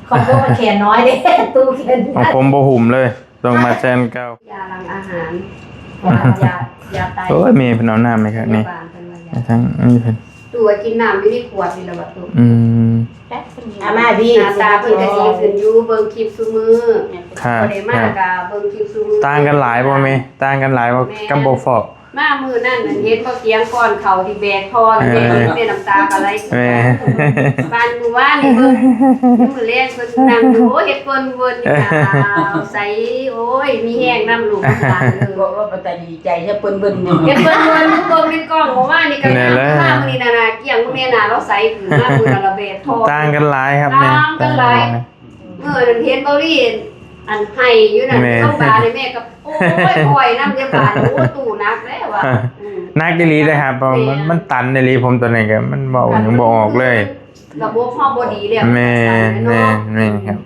ຂອງພວກມັນແຂນນ້ອຍເດ້ ຕູ້ແຂນໃຫຍ່ ຂອງຜົມບໍ່ຫຸ້ມເລີຍ ຕ້ອງມາແຊນເກົ່າ. ຢາຫຼັງອາຫານ ຢາ ຢາ ຢາໄຕ. ໂອ້ຍ ແມ່ເພິ່ນເອົານ້ຳໃຫ້ຄັກນີ້ ພະຍາບານເພິ່ນວ່າຢາ ທາງນີ້ເພິ່ນ ຕູ້ກິນນ້ຳຢູ່ໃນຂວດນີ້ລະວ່າຕູ້. ອືມ ອາ ມາພີ່ ໜ້າຕາເພິ່ນກໍດີຂຶ້ນຢູ່ ເບິ່ງຄລິບຊຸມື້. ຄັບ ບໍ່ໄດ້ມາກໍເບິ່ງຄລິບຊຸມື້. ຕ່າງກັນຫຼາຍບໍ່ແມ່? ຕ່າງກັນຫຼາຍບໍ່ກັບບໍ່ຟອກ? ມາມື້ນັ້ນເຫັນບໍ່ ກຽງກ່ອນເຂົ້າທີ່ແບກທໍ່ນັ້ນແຫຼະ ແມ່ນ້ຳຕາກໍໄຫຼ. ແມ່ ບາດມື້ວານນີ້ເບິ່ງ ມື້ແລງເພິ່ນນັ່ງຢູ່ ໂອ້ຍ ເຮັດເພິ່ນເວີນຢູ່ ໃສ ໂອ້ຍ ມີແຮງນຳລູກນຳຫຼານເອີຍ. ເວົ້າ ເວົ້າໄປຕາດີໃຈ ເຮັດເພິ່ນເວີນຢູ່ ເຮັດເພິ່ນເວີນຢູ່ ເບິ່ງໃນກ້ອງ ເມື່ອວານນີ້ກໍງາມ ມາມື້ນີ້ນະນາ ກຽງເບິ່ງແນ່ ໜ້າລາວໃສຂຶ້ນ ມາມື້ນັ້ນລະແບກທໍ່. ຕ່າງກັນຫຼາຍຄັບ ຕ່າງກັນຫຼາຍ. ມື້ນັ້ນເຫັນເບົາລີ ອັນໄຫ້ຢູ່ນັ້ນ ແມ່ ໂຮງບານນີ້ ແມ່ກໍ ໂອ້ຍ ປ່ອຍນຳເດ້ບາດນີ້ ໂອ້ ຕູ້ໜັກແລ້ວວ່າ. ອືມ ໜັກອີ່ຫຼີເດ້ຄັບ ເພາະມັນ ແມ່ນ ມັນຕັນອີ່ຫຼີ ຜົມຕົວນີ້ກໍມັນເວົ້າຫຍັງບໍ່ອອກເລີຍ ລະບົບເຮົາບໍ່ດີແລ້ວ. ແມ່ນ ແມ່ນ ແມ່ນຄັບ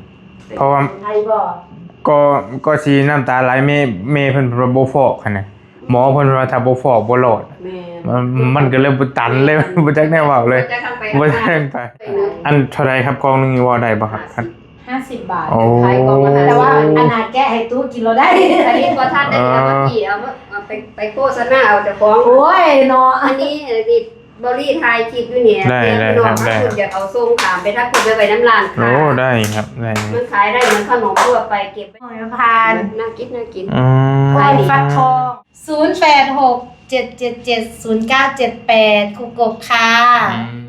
ເພາະວ່າ ໄຫ້ບໍ່ ກໍ ກໍຊິນ້ຳຕາໄຫຼ ແມ່ ແມ່ເພິ່ນບໍ່ຟອກຫັ້ນນະ ໝໍເພິ່ນວ່າຖ້າບໍ່ຟອກບໍ່ລອດ. ແມ່ນ ມັນ ມັນກໍເລີຍບໍ່ຕັນເລີຍ ບໍ່ຈັກແນວເວົ້າເລີຍ ບໍ່ຈັກທາງໄປ ບໍ່ຈັກທາງໄປ. ອັນເທົ່າໃດຄັບ ກ່ອງໜຶ່ງນີ້ ເວົ້າໄດ້ບໍ່ຄັບ? ຫ້າສິບ ຫ້າສິບບາດ. ໂອ້ ແຕ່ວ່າອັນນ່າແກະໃຫ້ຕູ້ກິນລະໄດ້ ອັນນີ້ບໍ່ທັນໄດ້ ເອີ ເອົາມາ ເອົາມາ ເອົາໄປ ໄປໂຄສະນາເອົາເຈົ້າຂອງ. ໂອ້ຍເນາະ ອັນນີ້ ອັນນີ້ເບົາລີຖ່າຍຄລິບຢູ່ນີ້ ໄດ້ ໄດ້ ແຕ່ພີ່ນ້ອງ ໄດ້ ທາງພຸ້ນຢາກເອົາສົ່ງ ຖາມໄປທາງພຸ້ນ ໄປໄວ້ນຳຮ້ານຄ້າ. ໂອ້ ໄດ້ຄັບ ໄດ້ ມັນຂາຍໄດ້ເໝືອນຂະໜົມທົ່ວໄປ ເກັບໄວ້ ໂອ້ຍ ຜ່ານ ໜ້າກິນ ໜ້າກິນ. ອືມ ຂາຍດີ ຟັກທອງ ສູນແປດຫົກ ເຈັດເຈັດເຈັດ ສູນເກົ້າເຈັດແປດ ຄຸກກົກຄ່ະ. ອືມ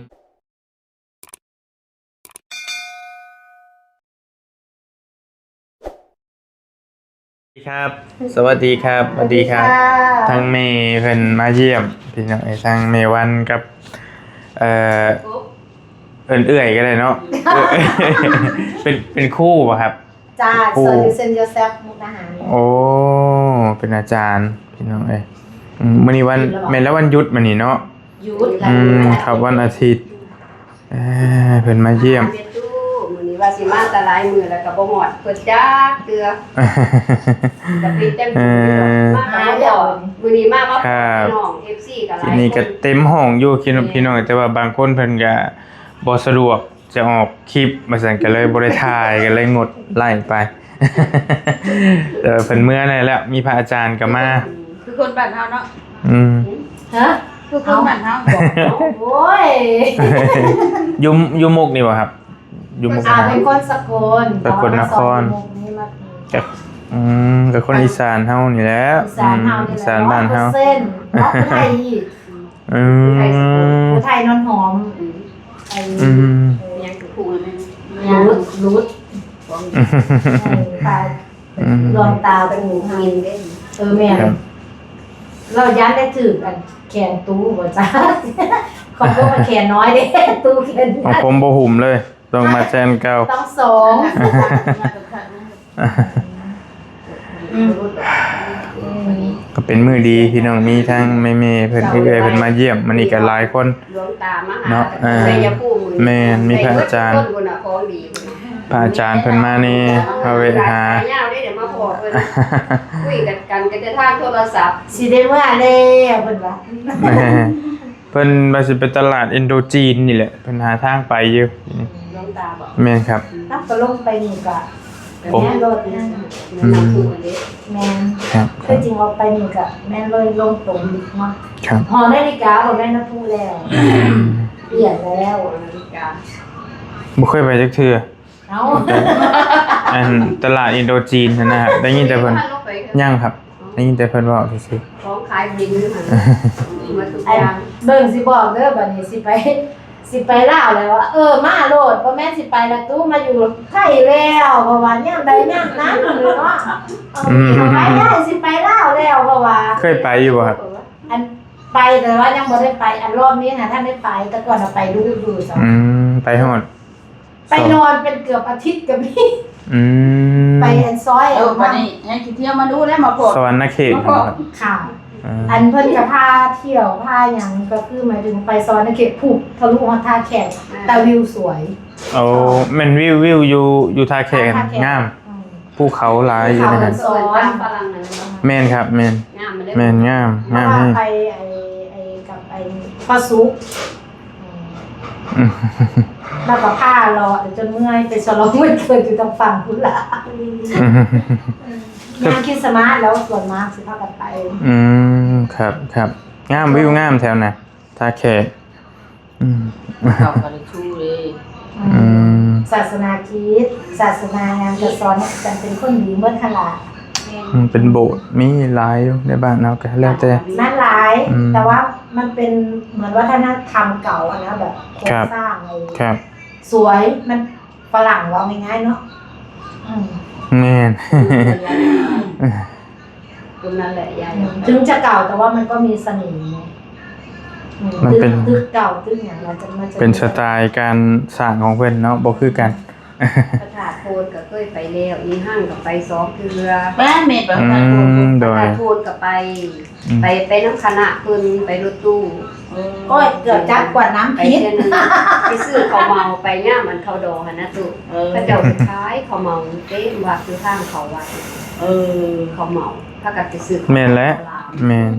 ຄັບ ສະຫວັດດີຄັບ ສະຫວັດດີຄັບ ສະຫວັດດີຄ່ະ. ທາງແມ່ເພິ່ນມາຢ້ຽມ ພີ່ນ້ອງເອີຍ ທາງແມ່ວັນກັບ ເອີ ເອີ້ນເອື້ອຍກໍໄດ້ເນາະ ເປັນ ເປັນຄູບໍ່ຄັບ? ຈ້າ ຄູ ສອນຢູ່ເຊັນໂຢເຊັບ ມຸກດາຫານ. ໂອ້ ເປັນອາຈານ ພີ່ນ້ອງເອີຍ. ອືມ ມື້ນີ້ວັນ ແມ່ນແລ້ວ ວັນຢຸດມື້ນີ້ເນາະ ຢຸດ. ອືມ ແລ້ວ ຄັບ ວັນອາທິດ. ເອີ ເພິ່ນມາຢ້ຽມ ແມ່ຕູ້ ມື້ນີ້ວ່າຊິມາແຕ່ຫຼາຍມື້ແລ້ວກໍບໍ່ຮອດເພິ່ນຈັກເທື່ອ ກໍເປັນຈັ່ງຊີ້. ເອີ ມາກໍບໍ່ພໍ ມື້ນີ້ມາ ມາພໍ ພີ່ນ້ອງ ເອັຟຊີ ກໍຫຼາຍຄົນ ນີ້ກໍເຕັມຫ້ອງຢູ່ ພີ່ນ້ອງ ແມ່ນ ພີ່ນ້ອງ ແຕ່ວ່າບາງຄົນເພິ່ນກໍບໍ່ສະດວກຈະອອກຄລິບວ່າຊັ້ນ ກໍເລີຍບໍ່ໄດ້ຖ່າຍ ກໍເລີຍງົດໄລຟ໌ໄປ. ແຕ່ວ່າເພິ່ນເມືອແລ້ວ ມີພະອາຈານກໍມາ ຄືຄົນບ້ານເຮົາເນາະ. ອືມ ຮະ ຄືຄົນບ້ານເຮົາ. ໂອ້ຍ ຢູ່ ຢູ່ມຸກນີ້ບໍ່ຄັບ? ຢູ່ມຸກ ອ່າ ເປັນຄົນສະກົນ ສະກົນນະຄອນ ແຕ່ວ່າມາສອນຢູ່ມຸກນີ້ ມາ ກໍ ອືມ ກໍຄົນອີສານເຮົານີ້ແຫຼະ. ອີສານເຮົານີ້ແຫຼະ ອືມ ອີສານບ້ານເຮົາ ຮ້ອຍເປີເຊັນ ເນາະ ຜູ້ໄທອີກ. ອືມ ຜູ້ໄທນອນຫອມ ອືມ ອືມ ເອີ ຫຍັງຄືຜູ້ນັ້ນ ຫຼຸດ ຫຼຸດ ເອີ ຕາຍ ອືມ ດວງຕາຜູ້ ເອີ ແມ່ນ ເຮົາຢ້ານໄດ້ຖືກອັນແຂນຕູ້ບໍ່ຈັກ ຂອງພວກມັນແຂນນ້ອຍເດ້ ຕູ້ແຂນໃຫຍ່ ຂອງຜົມບໍ່ຫຸ້ມເລີຍ ຕ້ອງມາແຊນເກົ່າ ຕ້ອງສອງ ອືມ ອືມ ກໍເປັນມື້ດີພີ່ນ້ອງ ມີທັງແມ່ໆເພິ່ນ ເອື້ອຍໆເພິ່ນມາຢ້ຽມ ມື້ນີ້ກໍຫຼາຍຄົນ ຫຼວງຕາມະຫາ ເນາະ ເອີ ໄຊຍະພູມ ແມ່ນ ມີພະອາຈານ ພະອາຈານເພິ່ນມາແດ່ ມາແວະຫາ ຍາວເດ້ ດຽວມາພໍ້ເພິ່ນ ຄຸຍກັນ ກັນແຕ່ທາງໂທລະສັບ ຊິໄດ້ເມືອແລ້ວເພິ່ນວ່າ ເພິ່ນວ່າຊິໄປຕະຫຼາດອິນໂດຈີນນີ້ແຫຼະ ເພິ່ນຫາທາງໄປຢູ່. ຫຼວງຕາບໍ? ແມ່ນຄັບ ເຮົາກໍລົງໄປນີ້ກໍ ໂອ້ ແມ່ນລົດນະ ອືມ ແມ່ນ ຄັບ ຄືຈິງອອກໄປນີ້ກໍແມ່ນເລີຍລົງຕົງເນາະ ຄັບ ຫໍນາລິກາບໍ່ແມ່ນນຳຜູ້ແລ້ວ ອືມ ປ່ຽນແລ້ວ ນາລິກາ ບໍ່ເຄີຍໄປຈັກເທື່ອ. ເອົ້າ ອັນຕະຫຼາດອິນໂດຈີນຫັ້ນນະ ໄດ້ຍິນແຕ່ເພິ່ນ ຍັງຄັບ ໄດ້ຍິນແຕ່ເພິ່ນເວົ້າຊື່ໆ ຂອງຂາຍດີຢູ່ຫັ້ນ ໝົດທຸກຢ່າງ. ເບິ່ງຊິບອກເດີ ບັດນີ້ຊິໄປ ຊິໄປລາວແລ້ວວ່າ ເອີ ມາໂລດ ບໍ່ແມ່ນຊິໄປລະຕູ້ ມາຢູ່ໄທແລ້ວ ເພາະວ່າຍາມໃດຍາມນັ້ນເນາະ ອືມ ໄປໄດ້ ຊິໄປລາວແລ້ວ ເພາະວ່າ ເຄີຍໄປຢູ່ບໍ່ຄັບ? ອັນ ໄປ ແຕ່ວ່າຍັງບໍ່ໄດ້ໄປ ອັນລອບນີ້ຫັ້ນ ທັນໄດ້ໄປ ແຕ່ກ່ອນນະໄປດູຢູ່ ອືມ ໄປຮອດ ໄປນອນເປັນເກືອບອາທິດກໍມີ ອືມ ໄປອັນຊອຍ ເອີ ອັນ ບັດນີ້ແຮ່ງຊິທ່ຽວມາດູແລ້ວ ມາພໍ້ ສະຫວັນນະເຂດ ມາພໍ້ ເນາະ ຄ່ະ ເອີ ອັນເພິ່ນກໍພາທ່ຽວ ພາຫຍັງ ກໍຄືໝາຍເຖິງໄປສະຫວັນນະເຂດ ພູທະລຸຮອດທ່າແຂກ ອ່າ ແຕ່ວິວສວຍ ໂອ້ ແມ່ນ ວິວ ວິວຢູ່ ຢູ່ທ່າແຂກ ທ່າແຂກ ງາມ ອືມ ພູເຂົາຫຼາຍຢູ່ໃນຫັ້ນ ເຂົາສອນ ແມ່ນຄັບ ແມ່ນ ງາມເລີຍ ແມ່ນ ງາມ ງາມແຮງ ໄປໄອ້ ໄອ້ ກັບໄອ້ພໍ່ສຸກ ອືມ ແລ້ວກໍພາເລາະຈົນເມື່ອຍ ໄປສະຫຼອງວັນເກີດຢູ່ທາງຝັ່ງພຸ້ນລະ. ງານຄຣິສຕະມາດແລ້ວສ່ວນມາກຊິພາກັນໄປ. ອືມ ຄັບໆ ງາມ ວິວງາມແຖວນັ້ນ ທ່າແຂກ. ອືມ ເຂົາກໍໄດ້ຊູເດ້. ອືມ ອືມ ສາສະໜາຄຣິດ ສາສະໜາຫຍັງກໍສອນໃຫ້ກັນເປັນຄົນດີໝົດຫັ້ນລະ. ອືມ ເປັນໂບດ ມີຫຼາຍຢູ່ໃນບ້ານເຮົາ ກໍແລ້ວແຕ່ ນັ້ນຫຼາຍ. ອືມ ແຕ່ວ່າມັນເປັນເໝືອນວັດທະນະທຳເກົ່າຫັ້ນນະ ແບບໂຄງ ຄັບ ສ້າງ ເອີ ຄັບ ສວຍ ມັນຝຣັ່ງເວົ້າງ່າຍໆເນາະ. ອືມ ແມ່ນ ຕົງນັ້ນແຫຼະຍາຍ. ອືມ ເຖິງຈະເກົ່າ ແຕ່ວ່າມັນກໍມີສະເໜ່. ອືມ ມັນເປັນ ຕຶກ ຕຶກເກົ່າ ຕຶກຫຍັງ ມັນຈະ ມັນຈະ ເປັນສະໄຕລ໌ການສ້າງຂອງເພິ່ນເນາະ ບໍ່ຄືກັນ. ອືມ ພະທາດໂພນກໍເຄີຍໄປແລ້ວ ອີຮັ່ງກໍໄປສອງເທື່ອ. ແມ່ນ ແມ່ນ ໄປ ອືມ ພະທາດໂພນ ໂດຍ ພະທາດໂພນກໍໄປ. ອືມ ໄປ ໄປນຳຄະນະເພິ່ນ ໄປລົດຕູ້. ໂອ້ຍ ເກືອບຈັກກວດນ້ຳ ໄປ ຜິດ ເທື່ອໜຶ່ງ ໄປຊື້ເຂົ້າເໝົາ ໄປຍາມອັນເຂົ້າດອງຫັ້ນນະຕຸ. ເອີ ເຂົາເຈົ້າຊິຂາຍເຂົ້າເໝົາເຕັມວັດ ຢູ່ທາງເຂົ້າວັດ. ເອີ ເຂົ້າເໝົາ ພາກັນໄປຊື້. ແມ່ນແຫຼະ ແມ່ນ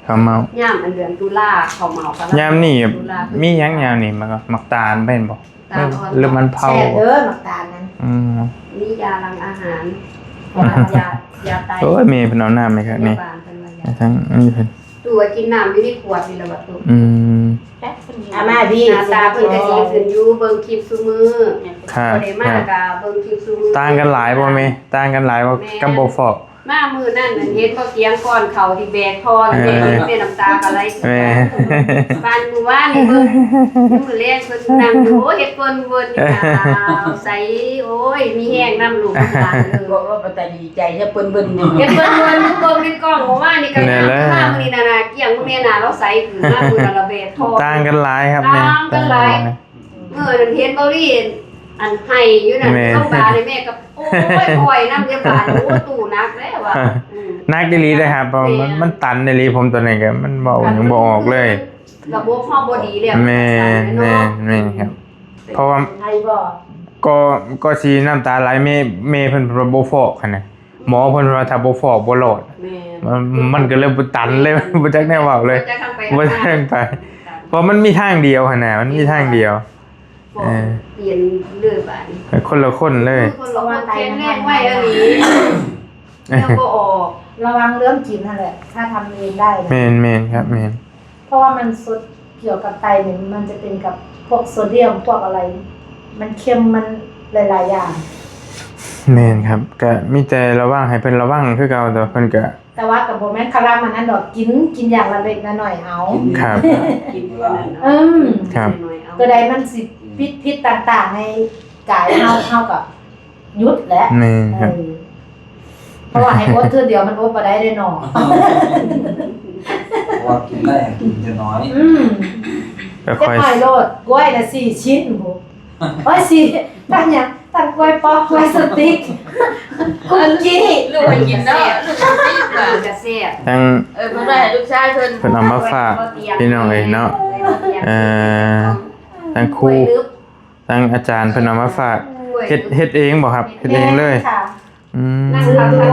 ເຂົ້າເໝົາ ຍາມອັນເດືອນຕຸລາ ເຂົ້າເໝົາກຳລັງ ຍາມນີ້ ຕຸລາ ມີຫຍັງຍາມນີ້ ໝາກ ໝາກຕານແມ່ນບໍ່? ຕາມ ຫຼືມັນເຜົາ. ແຊບເດີໝາກຕານນັ້ນ. ອືມ ມີຢາຫຼັງອາຫານ ຢາ ຢາ ຢາໄຕ. ໂອ້ຍ ແມ່ເພິ່ນເອົານ້ຳໃຫ້ຄັກນີ້ ຍາບານເພິ່ນວ່າຢາ ໃຫ້ທັງນີ້ເພິ່ນ. ຕູ້ວ່າກິນນ້ຳຢູ່ໃນຂວດນີ້ລະວ່າຕູ້. ອືມ ອາມາພີ່ ໜ້າຕາເພິ່ນກໍດີຂຶ້ນຢູ່ ເບິ່ງຄລິບຊຸມື້. ຄັບ ບໍ່ໄດ້ມາກໍເບິ່ງຄລິບຊຸມື້. ຕ່າງກັນຫຼາຍບໍ່ແມ່? ຕ່າງກັນຫຼາຍບໍ່ ແມ່ນ ກັບບໍ່ຟອກ? ມາມື້ນັ້ນເຫັນບໍ່ ຕຽງກ່ອນເຂົ້າທີ່ແບກທໍ່ ເອີ ແມ່ນ້ຳຕາກະໄຫຼ. ແມ່ ບາດມື້ວານນີ້ເບິ່ງ ມື້ແລງເພິ່ນນັ່ງຢູ່ ໂອ້ຍ ເຮັດເພິ່ນເວີນຢູ່ ໜ້າໃສ. ໂອ້ຍ ມີແຮງນຳລູກນຳຫຼານເອີຍ. ບອກວ່າເປັນຕາດີໃຈ ເຮັດເພິ່ນເວີນຢູ່ ເຮັດເພິ່ນເວີນຢູ່ ເບິ່ງໃນກ້ອງ. ມື້ວານນີ້ກໍ ແມ່ນແລ້ວ ມາມື້ນີ້ນະ ນາກ້ຽງມື້ແມ່ນາ ລາວໃສຂຶ້ນມາມື້ນັ້ນລະແບກທໍ່. ຕ່າງກັນຫຼາຍຄັບແມ່ ຕ່າງກັນຫຼາຍ. ມື້ນັ້ນເຫັນເບົາລີ ອັນໄຫ້ຢູ່ນັ້ນ ແມ່ນ ໂຮງບານນີ້ ແມ່ກໍ ໂອ້ຍ ຄອຍນຳເດ້ບາດ. ໂອ້ ຕູ້ໜັກແລ້ວວ່າ. ອືມ ໜັກອີ່ຫຼີເດ້ຄັບ ເພາະວ່າມັນ ແມ່ນ ມັນຕັນອີ່ຫຼີ. ຜົມຕອນນັ້ນກໍມັນເວົ້າຫຍັງບໍ່ອອກເລີຍ ລະບົບເຮົາບໍ່ດີແລ້ວ. ແມ່ນ ແມ່ນ ແມ່ນຄັບ ເພາະວ່າ ໄຫ້ບໍ່ ກໍ ກໍຊິນ້ຳຕາໄຫຼ. ແມ່ ແມ່ເພິ່ນບໍ່ຟອກຫັ້ນນະ ໝໍເພິ່ນວ່າຖ້າບໍ່ຟອກບໍ່ລອດ. ແມ່ນ ມັນ ມັນກໍເລີຍບໍ່ຕັນເລີຍ ບໍ່ຈັກແນວເວົ້າເລີຍ ບໍ່ຈັກທາງໄປ ບໍ່ຈັກທາງໄປ ເພາະມັນມີທາງດຽວຫັ້ນນະ ມັນມີທາງດຽວ. ເອີ ປ່ຽນເລີຍບາດນີ້ ຄົນລະຄົນເລີຍ ຄົນລະຄົນ ແຂງແຮງໄວອີ່ຫຼີ ຍັງບໍ່ອອກ. ລະວັງເລື່ອງກິນຫັ້ນແຫຼະ ຖ້າທຳເອງໄດ້ນະ. ແມ່ນໆ ຄັບ ແມ່ນ ເພາະວ່າມັນສົດ ກ່ຽວກັບໄຕນີ້ ມັນຈະເປັນກັບພວກໂຊດຽມ ພວກອະໄລ ມັນເຄັມ ມັນຫຼາຍໆຢ່າງ. ແມ່ນຄັບ ກະມີແຕ່ລະວັງ ໃຫ້ເພິ່ນລະວັງຄືເກົ່າ ແຕ່ວ່າເພິ່ນກະ ແຕ່ວ່າກໍບໍ່ແມ່ນຄະລຳອັນນັ້ນດອກ ກິນ ກິນຢ່າງລະເລັກລະໜ້ອຍເອົາ. ຄັບ ກິນ ອືມ ຄັບ ຕົວໃດມັນຊິຜິດ ຜິດຕ່າງໆໃນກາຍເຮົາ ເຮົາກໍຢຸດແຫຼະ. ແມ່ນຄັບ ເອີ ເພາະວ່າໃຫ້ອົດເທື່ອດຽວມັນອົດບໍ່ໄດ້ເດ້ເນາະ. ເພາະວ່າກິນໄດ້ ກິນແຕ່ນ້ອຍ. ອືມ ກໍຄ່ອຍ ຈັກໜ້ອຍໂລດ ກ້ວຍລະສີ່ຊິ້ນພຸ້ນ. ໂອ້ຍ ສີ່ ທັງຫຍັງ ທັງກ້ວຍປອກ ກ້ວຍສະຕິກ ຄຸກກີ້ ລູກໃຫ້ກິນເນາະ ລູກກິນດີກວ່າ ກໍແຊບ. ທັງ ເອີ ເພິ່ນວ່າໃຫ້ລູກຊາຍເພິ່ນ ເພິ່ນເອົາມາຝາກພີ່ນ້ອງເອີຍເນາະ. ເອີ ທັງຄູ ທັງອາຈານເພິ່ນເອົາມາຝາກ. ເຮັດ ເຮັດເອງບໍ່ຄັບ? ເຮັດເອງເລີຍ. ອືມ ນັ່ງພັກ ພັກ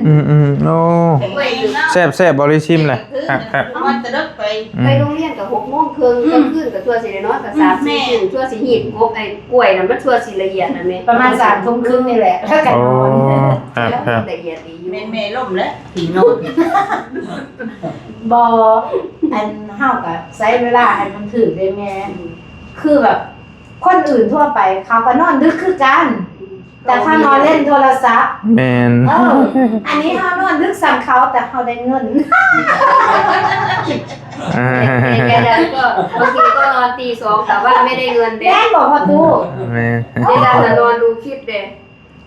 ອືມ ໂອ້ ແຊບໆ ບໍລິຊິມແຫຼະ. ຄັກໆ ໄປໂຮງຮຽນກໍຫົກໂມງເຄິ່ງ ກາງຄືນກໍຊົ່ວຊິໄດ້ນອນ ກໍສາມສີ່ ແມ່ນ ຊົ່ວຊິຮີບກົກ ໄອ້ກ້ວຍນະ ມັນຊົ່ວຊິລະອຽດນະແມ່. ປະມານສາມທຸ່ມຄຶ່ງນີ້ແຫຼະ ແລ້ວກໍນອນ. ໂອ້ ຄັກໆ ລະອຽດດີຢູ່. ແມ່ນແມ່ລົ້ມແຫຼະ ຜີນອນ. ບໍ່ ອັນເຮົາກໍໃຊ້ເວລາໃຫ້ມັນຖືກເດ້ແມ່. ອືມ ຄືແບບ ຄົນອື່ນທົ່ວໄປເຂົາກໍນອນດຶກຄືກັນ ແຕ່ເຂົານອນຫຼິ້ນໂທລະສັບ. ແມ່ນ ເອີ ອັນນີ້ເຮົານອນດຶກສ່ຳເຂົາ ແຕ່ເຮົາໄດ້ເງິນ. ແມ່ນ ແມ່ນ ແມ່ນ ກໍບາງທີກໍນອນຕີສອງ ແຕ່ວ່າໄມ່ໄດ້ເງິນເດ້. ແມ່ນບໍ່ພໍ່ຕູ້? ແມ່ນ ເວລານະນອນດູຄລິບເດ້.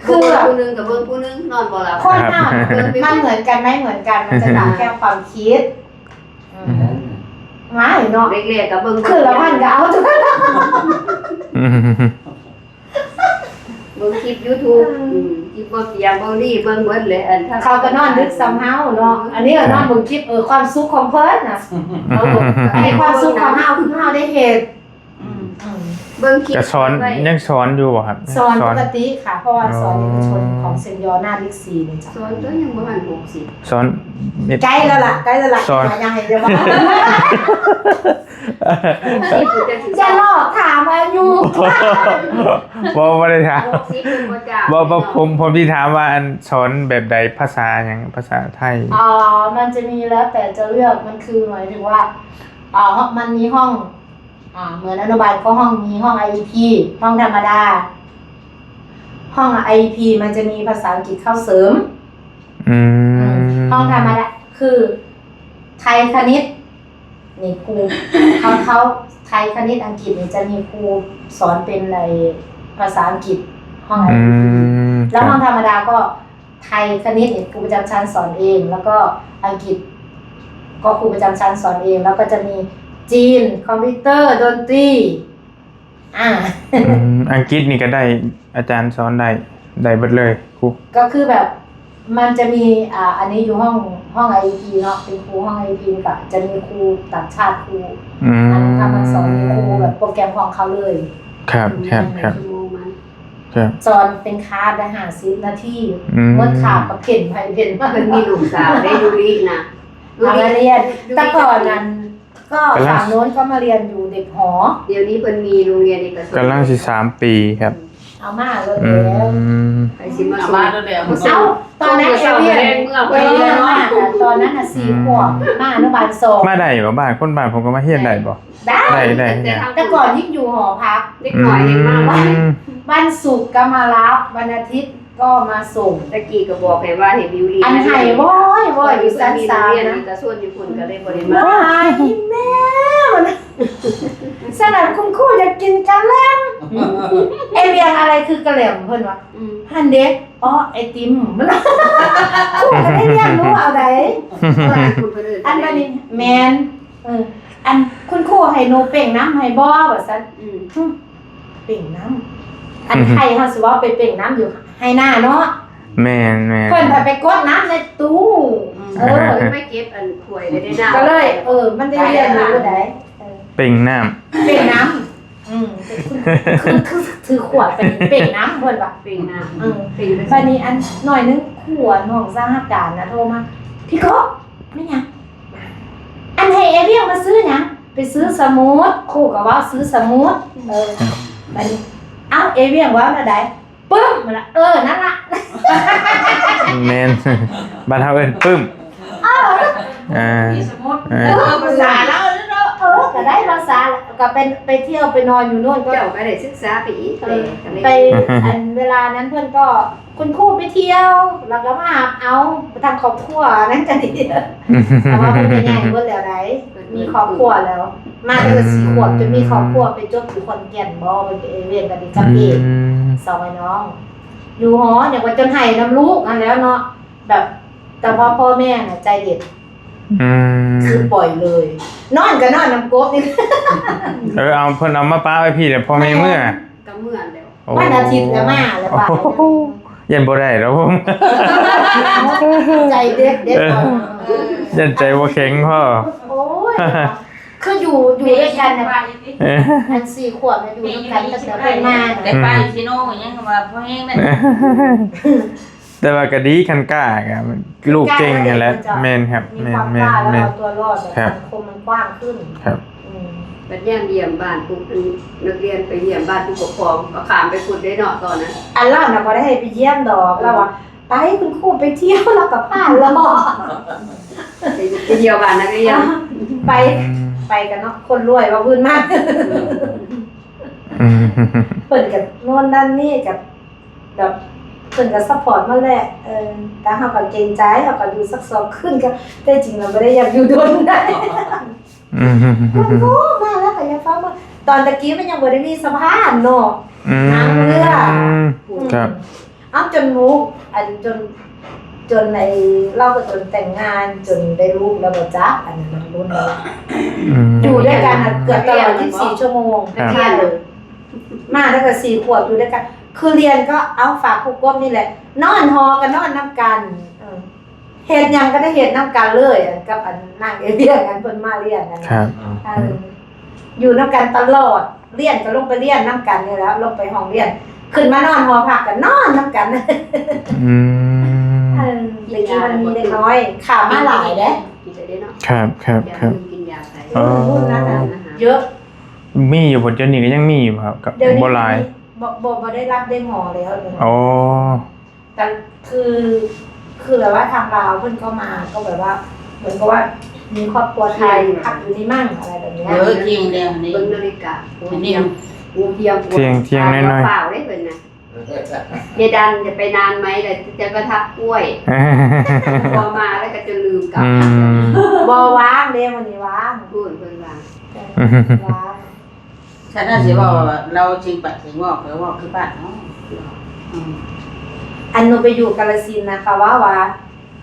ຄື ຜູ້ໜຶ່ງກໍເບິ່ງຜູ້ໜຶ່ງ ນອນບໍ່ຫຼັບ. ຄົນເຮົາມັນເໝືອນກັນໄມ່ເໝືອນກັນ ມັນຈະຕາມແນວຄວາມຄິດ. ອືມ ອືມ ຫວາຍເນາະ ເດັກແລກກໍເບິ່ງ ຄືລະວັນກໍເອົາ ອືມ ເບິ່ງຄລິບຢູທູບ ອືມ ຄລິບບໍ່ຕຽງ ເບິ່ງນີ້ ເບິ່ງເບິດແຫຼະ. ອັນເຂົາກໍນອນດຶກສ່ຳເຮົາເນາະ ອັນນີ້ກໍນອນເບິ່ງຄລິບ ເອີ ຄວາມສຸກຂອງເພິ່ນນະ. ເອີ ໃນຄວາມສຸກຂອງເຮົາ ຄືເຮົາໄດ້ເຮັດ. ອືມ ອືມ ເບິ່ງຄລິບ ກໍສອນ ໄວ້ ຍັງສອນຢູ່ບໍ່ຄັບ? ສອນ ສອນ ປົກກະຕິຄ່ະ ເພາະວ່າສອນເອກະຊົນ ອໍ ຂອງເຊັນຢໍ້ໜ້າບິກຊີນີ້ຈ້ະ. ສອນຕົວະ ຍັງບໍ່ທັນຫົກສິບ ສອນ ໃກ້ແລ້ວລະ ໃກ້ແລ້ວລະ ສອນ ຢ່າໃຫ້ ຢ່າວ່າ ສິບ ຈະຫຼອກຖາມອາຍຸ. ບໍ່ ບໍ່ໄດ້ຖາມ ຫົກສິບ ເພິ່ນບໍ່ຈ້າງ ບໍ່ ບໍ່ ເນາະ. ຜົມ ຜົມຊິຖາມວ່າ ອັນ ສອນແບບໃດ? ພາສາຫຍັງ? ພາສາໄທ? ອໍ ມັນຈະມີ ແລ້ວແຕ່ຈະເລືອກ ມັນຄື ໝາຍເຖິງວ່າ ອ່າ ມັນມີຫ້ອງ ອ່າ ເໝືອນອະນຸບານ ກໍຫ້ອງ ມີຫ້ອງ ໄອອີພີ ຫ້ອງທຳມະດາ. ຫ້ອງ ໄອອີພີ ມັນຈະມີພາສາອັງກິດເຂົ້າເສີມ. ອືມ ອືມ ຫ້ອງທຳມະດາ ຄື ໄທຄະນິດ ນີ້ຄູ ເຂົ້າ ເຂົ້າ ໄທຄະນິດອັງກິດນີ້ ຈະມີຄູສອນເປັນ ໄອ້ ພາສາອັງກິດ ຫ້ອງ ອືມ ໄອອີພີ ແລ້ວຫ້ອງທຳມະດາກໍ ໄທຄະນິດນີ້ຄູປະຈຳຊັ້ນສອນເອງ ແລ້ວກໍອັງກິດກໍຄູປະຈຳຊັ້ນສອນເອງ ແລ້ວກໍຈະມີຈີນ ຄອມພິວເຕີ ດົນຕີ ອ່າ ອືມ ອັງກິດນີ້ກໍໄດ້ ອາຈານສອນໄດ້ ໄດ້ເບິດເລີຍຄູ ກໍຄືແບບ ມັນຈະມີ ອ່າ ອັນນີ້ຢູ່ຫ້ອງ ຫ້ອງໄອອີພີເນາະ ເປັນຄູຫ້ອງໄອອີພີ ກໍຈະມີຄູຕ່າງຊາດ ຄູ ອືມ ອັນນັ້ນ ມັນສອນ ມີຄູແບບໂປຣແກຣມຂອງເຂົາເລີຍ. ຄັບ ອືມ ຄັບ ຄັບ ຊົ່ວໂມງມັນ ຄັບ ສອນເປັນຄາສໄດ້ຫ້າສິບນາທີ ອືມ ໝົດຄາບກໍເພນໄປເພນມາ. ເພິ່ນມີລູກສາວໄດ້ ຢູລິນະ ມາຮຽນ ແຕ່ກ່ອນນັ້ນ ກໍຝັ່ງໂນ້ນກໍມາຮຽນຢູ່ເດັກຫໍ ດຽວນີ້ເພິ່ນມີໂຮງຮຽນເອກະຊົນ ກຳລັງຊິສາມປີຄັບ. ເອົາມາໂລດແລ້ວ ອືມ ໃຜຊິມາ ເອົາມາໂລດແລ້ວ ເອົາ ຕອນນັ້ນເອວຽນ ເອີ ຕອນນັ້ນນະ ສີ່ຂວບ ມາອະນຸບານສອງ ມາໄດ້ບໍ່? ບ້ານ ຄົນບ້ານຜົມກໍມາຮຽນໄດ້ບໍ່? ໄດ້ ໄດ້ ໄດ້ ແຕ່ ແຕ່ ແຕ່ກ່ອນຍັງຢູ່ຫໍພັກ ເດັກນ້ອຍຍັງມາ ອືມ ວັນ ວັນສຸກກໍມາຮັບ ວັນອາທິດກໍມາສົ່ງ. ຕະກີ້ກໍບອກໃຫ້ວ່າໃຫ້ບິວລີ ອັນໄຫ້ວອຍໆຢູ່ຊັ້ນສາມນະ ເອກະຊົນຢູ່ພຸ້ນກໍເລີຍບໍ່ໄດ້ມາ. ວ້າຍ ອີແມ່ ຊັ້ນນະ ຄຸນຄູຢາກກິນກະແລັມ ເອວຽງ ອະໄລຄືກະແລັມ ເພິ່ນວ່າ ອືມ ຫັ້ນເດ້ ອໍ ໄອຕິມ ມັນ ຄູກໍໄດ້ຮຽນຮູ້ເອົາໃດ ອັນບາດນີ້ ແມ່ນ ເອີ ອັນ ຄຸນຄູໃຫ້ໜູເປັ່ງນ້ຳໃຫ້ບໍ່ ວ່າຊັ້ນ ອືມ ເປັ່ງນ້ຳ ອັນ ໄທເຮົາຊິເວົ້າໄປເປັ່ງນ້ຳຢູ່ໄຮ່ນາເນາະ ແມ່ນໆ ເພິ່ນພາໄປກົດນ້ຳໃນຕູ້ ອືມ ເອີ ໄປເກັບອັນຖ້ວຍໄດ້ນາ ກໍເລີຍ ເອີ ມັນໄດ້ຮຽນຮູ້ໄດ໋ ເອີ ເປັ່ງນ້ຳ ເປັ່ງນ້ຳ ອືມ ຄື ຄື ຖືຂວດໄປເປັ່ງນ້ຳ ເພິ່ນວ່າເປັ່ງນ້ຳ ເອີ ເປັ່ງ ບາດນີ້ອັນໜ້ອຍໜຶ່ງ ຄູ ນ້ອງສະຫະການນະໂທມາ ພີ່ກົບ ແມ່ນຫຍັງ? ອັນໃຫ້ເອວຽງມາຊື້ຫຍັງ? ໄປຊື້ສະໝຸດ ຄູກໍເວົ້າຊື້ສະໝຸດ ເອີ ບາດນີ້ ເອົ້າ ເອວຽງເວົ້າແນວໃດ? ປຶ້ມ ເອີ ນັ້ນລະ ແມ່ນ ບ້ານເຮົາເອີ້ນປຶ້ມ ເອີ ເອີ ມີສະໝຸດ ເອີ ເອີ ພາສາລາວເນາະ ເອີ ກໍໄດ້ພາສາ ກໍໄປ ໄປທ່ຽວໄປນອນຢູ່ໂນ່ນ ກໍ ເຈົ້າກໍໄດ້ສຶກສາໄປອີກ ເອີ ເລີຍ ກໍເລີຍ ໄປ ອັນເວລານັ້ນເພິ່ນກໍ ຄຸນຄູໄປທ່ຽວ ແລ້ວກໍມາຮັບເອົາທັງຄອບຄົວນັ້ນກໍດີ ເພາະວ່າເພິ່ນກໍໃຫຍ່ເບິດແລ້ວໃດ໋ ມີຄອບຄົວແລ້ວ ມາຕັ້ງແຕ່ສີ່ຂວບ ອືມ ຈົນມີຄອບຄົວ ໄປຈົບຢູ່ຂອນແກ່ນບໍ ໄປເອວຽງກັນອີກກັບເອງ ອືມ ສອງອ້າຍນ້ອງ ຢູ່ຫໍ ຫຍັງວ່າຈົນໄຫ້ນຳລູກຫັ້ນແລ້ວເນາະ ແບບ ແຕ່ວ່າພໍ່ແມ່ນະໃຈເດັດ ອືມ ຄືປ່ອຍເລີຍ ນອນກໍນອນນຳກົບນີ້ ເອີ ເອົາ ເພິ່ນເອົາມາປະໄວ້ພີ້ແລ້ວ ພໍ່ແມ່ເມືອ ກໍເມືອແລ້ວ ໂອ້ ວັນອາທິດລະມາລະບາດ ໂອ້ໂຫ ຢ້ານບໍ່ໄດ້ດອກຜົມ ໃຈເດັດເດັດ ເອີ ຢ້ານໃຈບໍ່ແຂງພໍ ໂອ້ຍ ຄືຢູ່ ຢູ່ດ້ວຍກັນນະ ເອີ ອັນສີ່ຂວບນະ ຢູ່ນຳກັນຕັ້ງແຕ່ເພິ່ນມານະ ໄດ້ໄປຊິໂນຫຍັງວ່າພໍແຮງນັ້ນ ແຕ່ວ່າກໍດີ ຄັນກ້າກໍ ລູກເກັ່ງຫັ້ນແຫຼະ ແມ່ນຄັບ ມີຄວາມກ້າ ແມ່ນໆໆ ແລ້ວເອົາຕົວລອດ ແບບສັງຄົມມັນກວ້າງຂຶ້ນ ຄັບ ອືມ ບັດຍາມຢ້ຽມບ້ານປຸບ ນັກຮຽນໄປຢ້ຽມບ້ານຜູ້ປົກຄອງ ກໍຂ້າມໄປພຸ້ນເດ້ເນາະ ຕອນນັ້ນ ອັນລາວນະບໍ່ໄດ້ໃຫ້ໄປຢ້ຽມດອກ ລາວວ່າ ໄປ ຄຸນຄູໄປທ່ຽວ ລາວກໍພາເລາະ ໄປ ໄປທ່ຽວບ້ານນັກຮຽນ ໄປ ອືມ ໄປກັນເນາະ ຄົນລວຍເວົ້າພື້ນມາ ອືມ ເພິ່ນກໍໂນ່ນນັ້ນນີ້ກໍ ແບບເພິ່ນກໍຊັບພອດມາແຫຼະ ເອີ ແຕ່ເຮົາກໍເກງໃຈ ເຮົາກໍຢູ່ສັກສອງຄືນ ກໍແຕ່ຈິງລະບໍ່ໄດ້ຢາກຢູ່ດົນໃດ ອືມ ເພິ່ນໂທມາແລ້ວກໍຢາກເຝົ້າເມືອ ຕອນຕະກີ້ມັນຍັງບໍ່ໄດ້ມີສະພານເນາະ ອືມ ທາງເຮືອ ອືມ ຄັບ ເອົາ ຈົນລູກ ອັນ ຈົນ ຈົນໄອ້ ລາວກໍຈົນແຕ່ງງານ ຈົນໄດ້ລູກແລ້ວບໍ່ຈັກ ອັນນັ້ນລຸ້ນແລ້ວ ອືມ ຢູ່ດ້ວຍກັນນະເກືອບຕະຫຼອດ ຍິບສີ່ຊົ່ວໂມງ ຄັບ ມາຕັ້ງແຕ່ສີ່ຂວບຢູ່ດ້ວຍກັນ ຄືຮຽນກໍເອົາຝາກຄູກົບນີ້ແຫຼະ ນອນຫໍກໍນອນນຳກັນ ເອີ ເຮັດຫຍັງກໍໄດ້ເຮັດນຳກັນເລີຍ ກັບອັນນາງເອວຽງ ອັນເພິ່ນມາຮຽນນັ້ນ ຄັບ ເອີ ຢູ່ນຳກັນຕະຫຼອດ ຮຽນກໍລົງໄປຮຽນນຳກັນນີ້ແຫຼະ ລົງໄປຫ້ອງຮຽນ ຂຶ້ນມານອນຫໍພັກກໍນອນນຳກັນ. ອືມ ເອີ ແຕ່ກີ້ມັນມີເດັກນ້ອຍ ຂ້າມມາຫຼາຍເດ້ ກິນໄດ້ເນາະ. ຄັບໆໆ ກິນຢາໄປ ເອີ ບຸນນັ້ນນະ ເຍອະ. ມີຢູ່ບໍ່? ດຽວນີ້ກໍຍັງມີຢູ່ບໍ່ຄັບ? ດຽວນີ້ບໍ່ຫຼາຍ ບໍ່ ບໍ່ ບໍ່ໄດ້ຮັບໄດ້ຫໍແລ້ວ. ອໍ ແຕ່ຄື ຄືແບບວ່າທາງລາວເພິ່ນກໍມາ ກໍແບບວ່າ ເໝືອນກັບວ່າມີຄອບຄົວໄທພັກຢູ່ນີ້ມັ້ງ ອະໄລແບບນີ້. ເອີ ທ່ຽງແລ້ວນີ້ ເບິ່ງນາລິກາ ໂອ້ ທ່ຽງ ທ່ຽງ ທ່ຽງ ທ່ຽງນ້ອຍໆ ຟ້າວເດ້ເພິ່ນນະ. ເຈດັນຈະໄປນານໄໝ ແລ້ວຈະປະທັບກ້ວຍ ພໍມາແລ້ວກໍຈະລືມກັບ. ອືມ ບໍ່ວ່າງເດ້ ມື້ນີ້ວ່າງ ເພິ່ນ ເພິ່ນວ່າ ເອີ ວ່າງ. ຄັນວ່າຊິເວົ້າ ອືມ ລາວຊິປະເຖິງເວົ້າ ກໍເວົ້າຄືບ້ານເຮົາ. ອືມ ອັນໜູໄປຢູ່ກາລະສິນນະ ເຂົາເວົ້າວ່າ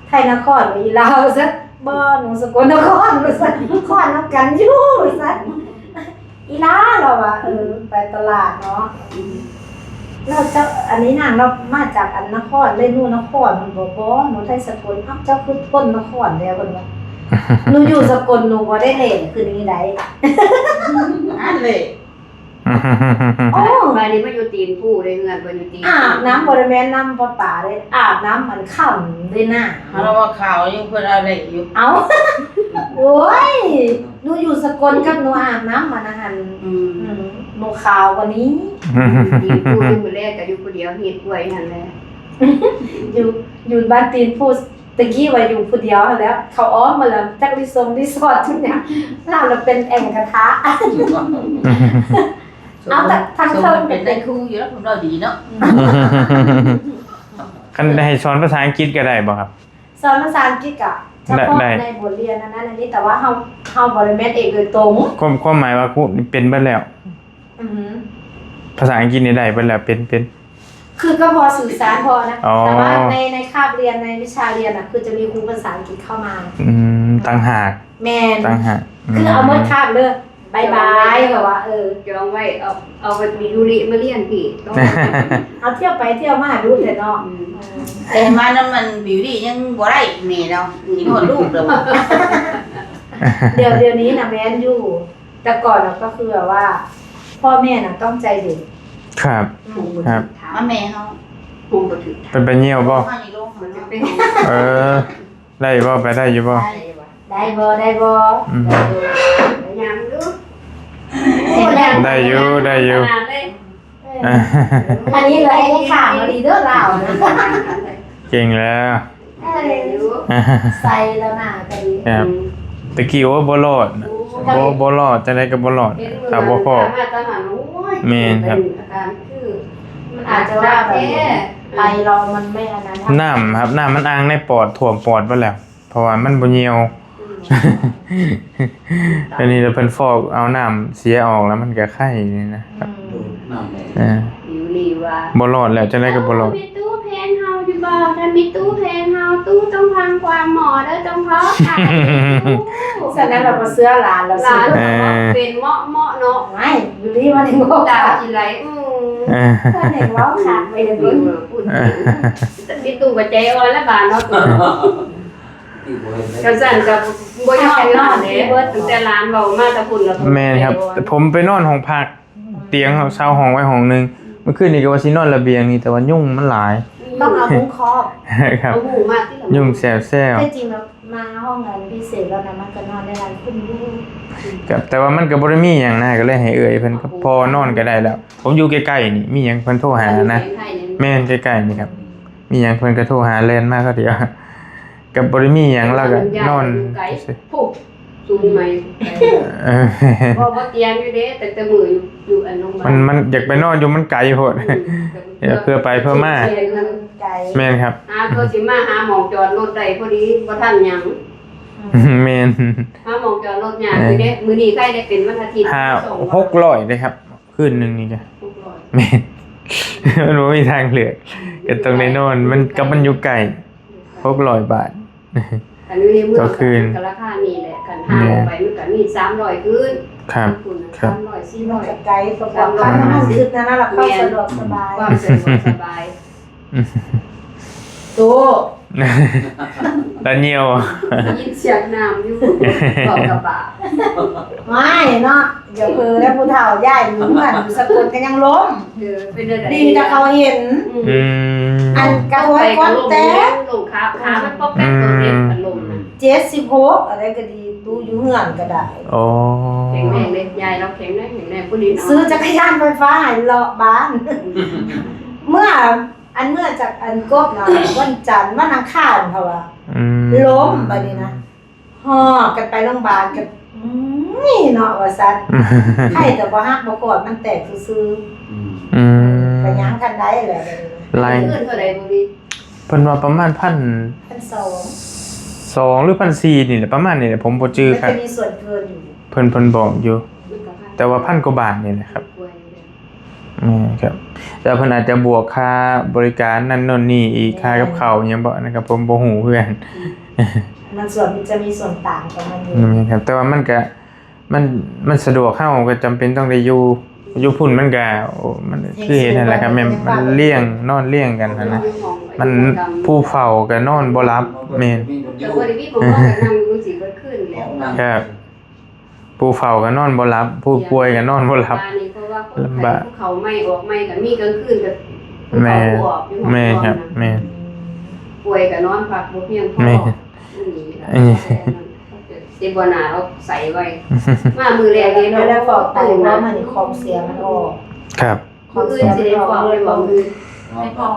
ໄທນະຄອນ ອີລາວ ວ່າຊັ້ນ. ບໍ່ ໜູສະກົນນະຄອນ ວ່າຊັ້ນ ຄອນນຳກັນຢູ່ ວ່າຊັ້ນ ອີລາ ລາວວ່າ. ເອີ ໄປຕະຫຼາດເນາະ ອືມ ແລ້ວເຈົ້າ ອັນນີ້ນາງລາວມາຈາກອັນນະຄອນເດ ໜູນະຄອນ ເພິ່ນບອກ ບໍ່ ໜູໄທສະກົນ. ເອົ້າ ເຈົ້າຄືຄົນນະຄອນແທ້ ເພິ່ນວ່າ. ໜູຢູ່ສະກົນ ໜູບໍ່ໄດ້ແລ່ນຂຶ້ນນີ້ໃດ໋ ອັນເລີຍ. ໂອ້ ບາດນີ້ມາຢູ່ຕີນພູເດ້ ເຮືອນເພິ່ນຢູ່ຕີນ ອາບນ້ຳບໍ່ໄດ້ແມ່ນນ້ຳປະປາເດ້ ອາບນ້ຳອັນຂ້ຳເດ້ນະ. ເຮົາວ່າຂາວຢູ່ ເພິ່ນວ່າເລະຢູ່. ເອົ້າ ໂອ້ຍ ໜູຢູ່ສະກົນກັບໜູອາບນ້ຳອັນນັ້ນຫັ້ນ ອືມ ອືມ ບໍ່ຂາວກວ່ານີ້. ຕີນພູມື້ແລກກໍຢູ່ຜູ້ດຽວ ຮີດກ້ວຍຫັ້ນແຫຼະ ຢູ່ ຢູ່ບ້ານຕີນພູ. ແຕ່ກີ້ວ່າຢູ່ຜູ້ດຽວຫັ້ນແຫຼະ ເຂົາອ້ອມໝົດແລ້ວ ຈັກຣີຊົງຣີສອດ ຈັກຫຍັງ ລາວລະເປັນແອ່ງກະທະ. ເອົາ ແຕ່ທາງເທິງເປັນໄດ້ຄູຢູ່ແລ້ວ ເພິ່ນເວົ້າດີເນາະ. ຄັນໃຫ້ສອນພາສາອັງກິດກໍໄດ້ບໍ່ຄັບ? ສອນພາສາອັງກິດກໍສະເພາະໃນບົດຮຽນອັນນັ້ນອັນນີ້ ແຕ່ວ່າເຮົາ ເຮົາບໍ່ໄດ້ແມ່ນເອກໂດຍຕົງ. ຄວາມ ຄວາມໝາຍວ່າຄູເປັນເບິດແລ້ວ. ອືຮຶ ພາສາອັງກິດນີ້ໄດ້ເບິດແລ້ວ ເປັນ ເປັນ ຄືກໍພໍສື່ສານພໍນະ. ອໍ ແຕ່ວ່າໃນ ໃນຄາບຮຽນ ໃນວິຊາຮຽນນະ ຄືຈະມີຄູພາສາອັງກິດເຂົ້າມາ ອືມ ຕ່າງຫາກ. ແມ່ນ ຕ່າງຫາກ. ອືມ ຄືເອົາໝົດຄາບເລີຍ ບາຍບາຍ ແບບວ່າ ເອີ ຈອງໄວ້ ເອົາ ເອົາໄປມີຢູລິມາຮຽນພີ້ ເອົາທ່ຽວໄປທ່ຽວມາດຸແທ້ເນາະ. ອືມ ແຕ່ມານຳມັນບິວດີຍັງບໍ່ໄດ້ແມ່ເນາະ ຊິຮອດລູກແລ້ວ. ດຽວ ດຽວນີ້ນະແມ່ນຢູ່ ແຕ່ກ່ອນນະກໍຄືແບບວ່າ ພໍ່ແມ່ນະຕ້ອງໃຈເດັດ. ຄັບ ອືມ ຄັບ ມາແມ່ເຮົາ ເປັນໄປຍ່ຽວບໍ່? ເອີ ໄດ້ຢູ່ບໍ່? ໄປໄດ້ຢູ່ບໍ່? ໄດ້ບໍ່? ໄດ້ບໍ່? ອືມ ໄດ້ຢູ່ ໄດ້ຢູ່. ເອີ ອັນນີ້ເລີຍ ໄອ້ຂ້າມາດີເດີລາວນະ ເກັ່ງແລ້ວ. ເອີ ໃສ່ແລ້ວໜ້າກໍດີ. ຄັບ ອືມ ຕະກີ້ ໂອ້ ບໍ່ລອດ ໂອ້ ບໍ່ ບໍ່ລອດ ຈັ່ງໃດກໍບໍ່ລອດ ຖ້າບໍ່ພໍ້. ແມ່ນຄັບ ອາການຄື ມັນອາດຈະວ່າແບບໄປແລ້ວມັນໄມ່ອັນນັ້ນ ນ້ຳຄັບ ນ້ຳມັນອ່າງໃນປອດ ຖ້ວມປອດເບິດແລ້ວ ເພາະວ່າມັນບໍ່ຍ່ຽວ. ອືມ ອັນນີ້ລະເພິ່ນຟອກເອົານ້ຳເສຍອອກ ແລ້ວມັນກໍໄຄນີ້ນະ. ອືມ ເອີ ຢູ່ນີ້ວ່າບໍ່ລອດແລ້ວ ຈັ່ງໃດກໍບໍ່ລອດ. ເອົາ ມີຕູ້ແພນເຮົາຢູ່ບໍ່? ຖ້າມີຕູ້ແພນເຮົາ ຕູ້ຕ້ອງພັງຄວາມໝໍເດີ ຕ້ອງເພາະໄຄ. ສະນັ້ນລະບໍ່ເຊື່ອຫຼານລະ ຫຼານເປັນເໝາະເນາະ. ໄຫວ້ ຢູ່ນີ້ມັນບໍ່ຕາຊິໄຫຼ. ອືມ ເພິ່ນເຫັນເວົ້າຄັກໄປເລີຍ ເບິ່ງເບິ່ງພຸ້ນ ມີຕູ້ກໍໃຈອ່ອນລະບາດເນາະ. ຄັນຊັ້ນກໍບໍ່ຍອມຢູ່ຫັ້ນແຫຼະ ຕັ້ງແຕ່ຫຼານເວົ້າມາແຕ່ພຸ້ນລະ. ແມ່ນຄັບ ແຕ່ຜົມໄປນອນຫ້ອງພັກ ຕຽງເຮົາເຊົ່າຫ້ອງໄວ້ຫ້ອງໜຶ່ງ ມື້ຄືນນີ້ກໍວ່າຊິນອນລະບຽງນີ້ ແຕ່ວ່າຍຸງມັນຫຼາຍ. ຕ້ອງເອົາມຸ້ງຄອບ. ຄັບ ເອົາມຸ້ງມາຕິລະ. ຍຸງແຊວໆ ແທ້ຈິງແລ້ວມາຫ້ອງອັນພິເສດແລ້ວນະ ມັນກໍນອນໄດ້ຫຼາຍຄົນຢູ່. ກໍ ແຕ່ວ່າມັນກໍບໍ່ໄດ້ມີຫຍັງນະ ກໍເລີຍໃຫ້ເອື້ອຍເພິ່ນກັບພໍ່ນອນກໍໄດ້ແລ້ວ. ຜົມຢູ່ໃກ້ໆນີ້ ມີຫຍັງເພິ່ນໂທຫານະ. ແມ່ນ ໃກ້ໆນີ້ຄັບ ມີຫຍັງເພິ່ນກໍໂທຫາ ແລ່ນມາຄາວດຽວ. ກໍບໍ່ໄດ້ມີຫຍັງ ລາວກໍນອນຊື່ໆ. ພຸ້ນ ສູນໃໝ່ ເອີ ບໍ່ ບໍ່ຕຽງຢູ່ເດ້ ແຕ່ ແຕ່ມື້ຢູ່ ຢູ່ອັນໂຮງບານ ມັນ ມັນຢາກໄປນອນຢູ່ ມັນໄກໂພດ. ອືມ ເພື່ອໄປເພື່ອມາ ແມ່ນຄັບ ຫາເພື່ອຊິມາຫາໝ່ອງຈອດລົດໄດ້ພໍດີ ບໍ່ທັນຫຍັງ. ແມ່ນ ຫາໝ່ອງຈອດລົດຍາກຢູ່ເດ້. ເອີ ມື້ນີ້ໃຜໄດ້ເປັນວັນອາທິດ ຫ້າ ຫົກຮ້ອຍເດ້ຄັບ ຄືນໜຶ່ງນີ້ກະ ຫົກຮ້ອຍ ແມ່ນ ມັນບໍ່ມີທາງເລືອກ ກໍຕ້ອງໄດ້ນອນ ມັນ ກັບມັນຢູ່ໃກ້ ຫົກຮ້ອຍບາດ ອັນນີ້ໃນເມືອງກໍຄືນ ກໍລາຄານີ້ແຫຼະ ຄັນຫາອອກໄປມັນກໍມີສາມຮ້ອຍຄືນ. ຄັບ ສາມຮ້ອຍ ສີ່ຮ້ອຍ ມັນກໍໄກ ສາມຮ້ອຍຫ້າສິບ ນັ້ນລະ ຄວາມສະດວກສະບາຍ ຄວາມສະດວກສະບາຍ. ໂຕ ລະຍ່ຽວ ໄດ້ຍິນສຽງນ້ຳຢູ່ ເວົ້າກັບປາ ໄມ່ເນາະ ຢ່າເຜີແລ້ວ ຜູ້ເຖົ້າຍ້າຍຢູ່ເຮືອນຢູ່ສະກົນກໍຍັງລົ້ມ ເອີ ເປັນແນວໃດ ດີແຕ່ເຂົາເຫັນ ອືມ ອັນກະໂຫຍກວນແຕກ ລົງຂາ ຂາມັນປອກແປກ ອືມ ຕົວເລັກມັນລົງນະ ເຈັດສິບຫົກ ອັນໃດກໍດີ ດູຢູ່ເຮືອນກໍໄດ້ ໂອ້ ແຂງແຮງເດ້ ຍາຍລາວແຂງແຮງ ແຂງແຮງ ຜູ້ນີ້ເນາະ ຊື້ຈັກກະຍານໄຟຟ້າໃຫ້ເລາະບ້ານ ອືມ ເມື່ອ ອັນເມື່ອຈາກອັນກົບນະ ວັນຈັນ ວັນອັງຄານ ເຂົາວ່າ ອືມ ລົ້ມ ບາດນີ້ນະ ຫອບກັນໄປໂຮງບານ ກໍ ໂອ້ຍ ເນາະ ວ່າຊັ້ນ ໄຂ້ກໍບໍ່ຮັກບໍ່ກອດ ມັນແຕກຊື່ໆ ອືມ ອືມ ກໍຍັງກັນໄດ້ແຫຼະ ບາດນີ້ນະ ລາຍ ເພິ່ນເທົ່າໃດບໍ່ມີ ເພິ່ນວ່າປະມານພັນ ພັນສອງ ສອງ ຫຼື ພັນສີ່ ນີ້ແຫຼະ ປະມານນີ້ແຫຼະ ຜົມບໍ່ຈື່ຄັກ ມັນຈະມີສ່ວນເກີນຢູ່ ເພິ່ນ ເພິ່ນບອກຢູ່ ມັນກໍພັນ ແຕ່ວ່າພັນກວ່າບາດນີ້ແຫຼະຄັບ ກວ່າຢູ່ແລ້ວ ແມ່ນຄັບ ແຕ່ເພິ່ນອາດຈະບວກຄ່າບໍລິການນັ້ນໂນ່ນນີ້ອີກ ຄ່າກັບເຂົ້າອີ່ຫຍັງບໍ່ ອັນນັ້ນກໍຜົມບໍ່ຮູ້ຄືກັນ ອືມ ມັນສ່ວນ ມັນຈະມີສ່ວນຕ່າງຂອງມັນຢູ່ ແມ່ນຄັບ ແຕ່ວ່າມັນກະ ມັນ ມັນສະດວກ ເຮົາກໍຈຳເປັນຕ້ອງໄດ້ຢູ່ ຢູ່ພຸ້ນມັນກະ ໂອ້ ມັນຄືເຫັນຫັ້ນແຫຼະຄັບ ແມ່ນມັນລຽງ ນອນລຽງກັນຫັ້ນນະ ມັນຜູ້ເຝົ້າກໍນອນບໍ່ຫຼັບ ແມ່ນ ກໍບໍ່ໄດ້ມີໝ່ອງນອນ ກໍນັ່ງຢູ່ຈັ່ງຊີ້ເບິດຄືນແລ້ວ ຄັບ ຜູ້ເຝົ້າກໍນອນບໍ່ຫຼັບ ຜູ້ປ່ວຍກໍນອນບໍ່ຫຼັບ ລຳບາກ ເຂົ້າໃໝ່ອອກໃໝ່ກໍມີ ກາງຄືນກໍຜູ້ເຂົ້າຜູ້ອອກຢູ່ຫ້ອງນອນນະ ແມ່ນ ປ່ວຍກໍນອນພັກບໍ່ພຽງພໍ ແມ່ນ ອືມ ເອີ ຊິບໍ່ໜ້າເອົາໃສ່ໄວ້ ມາມື້ແລກນີ້ ແລ້ວ ແລ້ວຟອກໄຕ ເພາະມັນຂອງເສຍມັນອອກ ຄັບ ມື້ອື່ນຊິໄດ້ຟອກແມ່ນບໍ່? ມື້ ໄດ້ຟອກ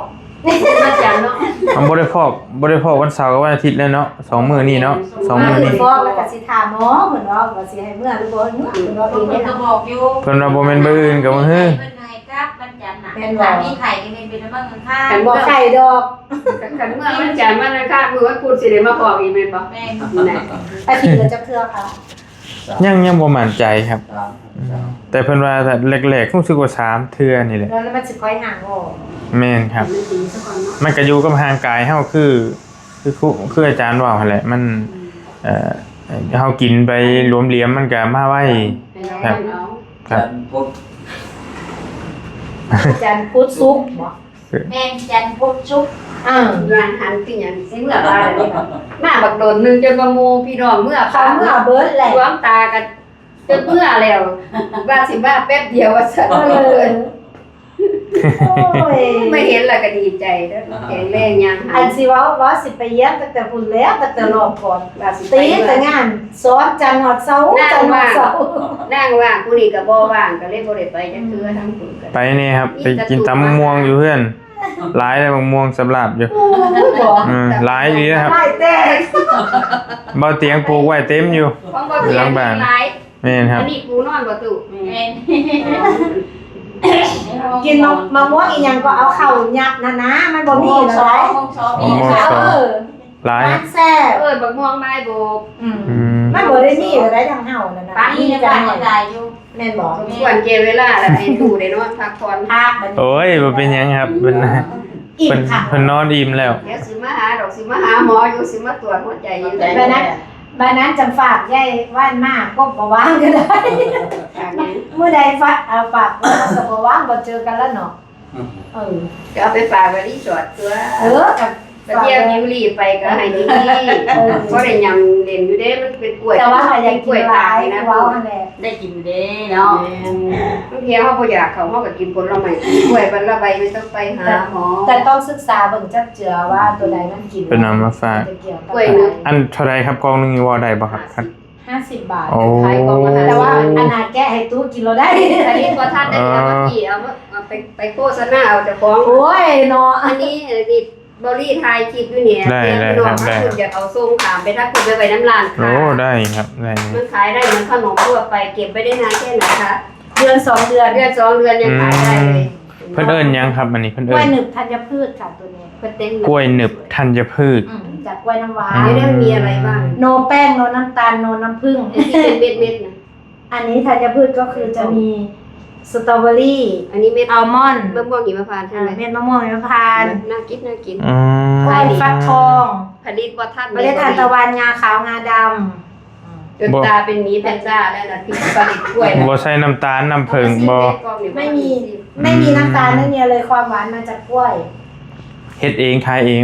ວັນຈັນເນາະ ມັນບໍ່ໄດ້ຟອກ ບໍ່ໄດ້ຟອກວັນເສົາກັບວັນອາທິດແລ້ວເນາະ ສອງມື້ນີ້ເນາະ ສອງມື້ນີ້ ຟອກແລ້ວກໍຊິຖ້າໝໍ ເພິ່ນວ່າວ່າຊິໃຫ້ເມືອຫຼືບໍ່ໃຫ້ເມືອ ເພິ່ນວ່າເອງເດ້ ເພິ່ນກໍບອກຢູ່ ເພິ່ນວ່າບໍ່ແມ່ນມື້ອື່ນກໍມື້ຮື ເພິ່ນໃຫ້ກັບວັນຈັນນະ ແມ່ນບໍ່? ຖ້າມີໄຂ້ກໍແມ່ນເປັນມື້ອື່ນຄ່າ ຄັນບໍ່ໄຂ້ດອກ ຄັນເມືອວັນຈັນ ວັນອັງຄານ ມື້ວັນພຸດຊິໄດ້ມາຟອກອີກແມ່ນບໍ່? ແມ່ນ ອາທິດລະຈັກເທື່ອຄະ? ຍັງ ຍັງບໍ່ໝັ້ນໃຈຄັບ ສາມ ອືມ ແຕ່ເພິ່ນວ່າແລກໆ ຮູ້ສຶກວ່າສາມເທື່ອນີ້ແຫຼະ ແລ້ວມັນຊິຄ່ອຍຫາງອອກ ແມ່ນຄັບ ມັນກະຢູ່ກັບຮ່າງກາຍເຮົາ ຄື ຄື ຄືອາຈານເວົ້າຫັ້ນແຫຼະ ມັນ ເອີ ເຮົາກິນໄປຫຼວມຫຼຽມມັນກະມາໄວ ຄັບ ຄັບ ຈັນພຸດ ຈັນພຸດສຸກບໍ? ແມ່ນ ຈັນພຸດສຸກ ເອີ ຍ່າງຫັນຄືຫຍັງຊິເມືອບ້ານແລ້ວນີ້ ມາບັກດົນໜຶ່ງ ຈົນວ່າໝູ່ພີ່ນ້ອງເມືອ ເຂົາເມືອເບິດແຫຼະ ລວມຕາກັນ ຈົນເມືອແລ້ວ ວ່າຊິມາແປັບດຽວວ່າຊັ້ນ ເອີ ໂອ້ຍ ມາເຫັນແລ້ວກໍດີໃຈເດີ ແຂງແຮງຍ່າງຫາ ອັນຊິເວົ້າ ເວົ້າຊິໄປຢ້ຽມຕັ້ງແຕ່ພຸ້ນແລ້ວ ຕັ້ງແຕ່ຮອບກ່ອນ ວ່າຊິໄປ ຕິດແຕ່ງານ ສອນຈັນຮອດເສົາ ນາງວ່າງ ຈັນຮອດເສົາ ນາງວ່າງ ຜູ້ນີ້ກໍບໍ່ວ່າງ ກໍເລີຍບໍ່ໄດ້ໄປຈັກເທື່ອ ອືມ ທາງພຸ້ນກໍໄປແດ່ຄັບ ໄປກິນຕຳບັກມ່ວງຢູ່ເຮືອນ ຫຼາຍແລ້ວ ບັກມ່ວງສຳລັບຢູ່ ໂອ້ຍ ອືມ ຫຼາຍອີ່ຫຼີນະຄັບ ຫຼາຍແຕ່ ບ່າວຕຽງປູກໄວ້ເຕັມຢູ່ ຂອງບ່າວຕຽງ ຫຼັງບ້ານ ຫຼາຍ ແມ່ນຄັບ ອັນນີ້ປູນອນບໍ່ຕູ້? ແມ່ນ ກິນມະ ມະມ່ວງອີ່ຫຍັງກໍເອົາເຂົ້າຍັດຫັ້ນນະ ມັນບໍ່ມີແລ້ວໃດ ເອີ ຫຼາຍ ມັນແຊບ ເອີ ບັກມ່ວງລາຍໂບກ ອືມ ອືມ ມັນບໍ່ໄດ້ມີແລ້ວໃດທາງເຮົາຫັ້ນນະ ປານນີ້ຍັງຫຼາຍຢູ່ ແມ່ນບໍ່? ສົມຄວນແກ່ເວລາລະ ໃຫ້ຕູ້ໄດ້ນອນພັກຜ່ອນ ພັກບັດນີ້ ໂອ້ຍ ບໍ່ເປັນຫຍັງຄັບ ເພິ່ນ ອີ່ມ ເພິ່ນ ເພິ່ນນອນອີ່ມແລ້ວ ດຽວຊິມາຫາດອກ ຊິມາຫາໝໍຢູ່ ຊິມາຕວດຫົວໃຈຢູ່ ແບບນັ້ນ ບາດນັ້ນຈັ່ງຝາກຍາຍວ່ານມາກົບບໍ່ວ່າງກໍໄດ້ ມື້ໃດຝາກ ເອີ ຝາກ ກໍບໍ່ວ່າງ ບໍ່ເຈີກັນແລ້ວເນາະ ອືມ ເອີ ກໍເອົາໄປຝາກໄວ້ຣີສອດຕົວະ ເອີ ກໍໄປທ່ຽວດິວລີໄປກໍໃຫ້ດີໆ ເອີ ພໍໄດ້ຫຍັງເຫຼັ້ນຢູ່ເດ້ ມັນເປັນກ້ວຍ ແຕ່ວ່າຫາຢາກກິນຫຼາຍ ຄືເວົ້າຫັ້ນແຫຼະ ໄດ້ກິນເດ້ເນາະ ແມ່ນ ບາງເທື່ອເຮົາບໍ່ຢາກເຂົ້າ ເຮົາກໍກິນຜົນລະໄມ້ ກ້ວຍວັນລະໃບ ບໍ່ຕ້ອງໄປຫາໝໍ ແຕ່ຕ້ອງສຶກສາເບິ່ງຈັກເທື່ອວ່າຕົວໃດມັນກິນ ເພິ່ນເອົາມາຝາກ ກ້ວຍໜຶບ ອັນເທົ່າໃດຄັບ ກ່ອງໜຶ່ງນີ້ເວົ້າໄດ້ບໍ່ຄັບ? ຫ້າສິບ ຫ້າສິບບາດ ໂອ້ ຂາຍກ່ອງລະຫ້າສິບ ແຕ່ວ່າອັນນ່າແກະໃຫ້ຕູ້ກິນລະໄດ້ ອັນນີ້ບໍ່ທັນໄດ້ ເອົາມາ ເອີ ເອົາມາ ເອົາໄປ ໄປໂຄສະນາເອົາເຈົ້າຂອງ ໂອ້ຍເນາະ ອັນນີ້ ອັນນີ້ ເບົາລີຖ່າຍຄລິບຢູ່ນີ້ ໄດ້ ໄດ້ ຄັບ ໄດ້ ຢາກເອົາສົ່ງຂ້າມໄປທາງພຸ້ນ ໄປໄວ້ນຳຮ້ານຄ້າ ໂອ້ ໄດ້ຄັບ ໄດ້ ມັນຂາຍໄດ້ເໝືອນຂະໜົມທົ່ວໄປ ເກັບໄວ້ໄດ້ນານແຄ່ໄຫນຄະ? ເດືອນສອງເດືອນ ເດືອນສອງເດືອນຍັງຂາຍໄດ້ເລີຍ ອືມ ເພິ່ນເອີ້ນຫຍັງຄັບ ອັນນີ້ເພິ່ນເອີ້ນ? ກ້ວຍໜຶບທັນຍະພືດຄ່ະ ຕົວນີ້ເພິ່ນເອີ້ນ ກ້ວຍໜຶບທັນຍະພືດ ອືມ ຈາກກ້ວຍນ້ຳຫວານ ອືມ ແລ້ວມັນມີອະໄລບ້າງ? ໂນແປ້ງ ໂນນ້ຳຕານ ໂນນ້ຳຜຶ້ງ ອັນທີ່ເປັນເມັດໆນະ ອັນນີ້ທັນຍະພືດກໍຄືຈະມີສະຕໍເບີຣີ ອັນນີ້ເມັດ ອາມອນ ມະມ່ວງຫິມະພານ ອ່າ ແມ່ນ ມະມ່ວງຫິມະພານ ໜ້າກິນ ໜ້າກິນ ອືມ ກ້ວຍຟັກທອງ ຜະລິດບໍ່ທັນ ເມລັດທານຕະວັນ ງາຂາວ ງາດຳ ຈົນຕາເປັນໝີແພນດ້າແລ້ວນະ ຜະລິດກ້ວຍ ບໍ່ໃສ່ນ້ຳຕານ ນ້ຳເຜິ້ງບໍ່? ໄມ່ມີ ໄມ່ມີນ້ຳຕານ ອືມ ໄມ່ມີອະໄລ ຄວາມຫວານມາຈາກກ້ວຍ ເຮັດເອງ ຂາຍເອງ.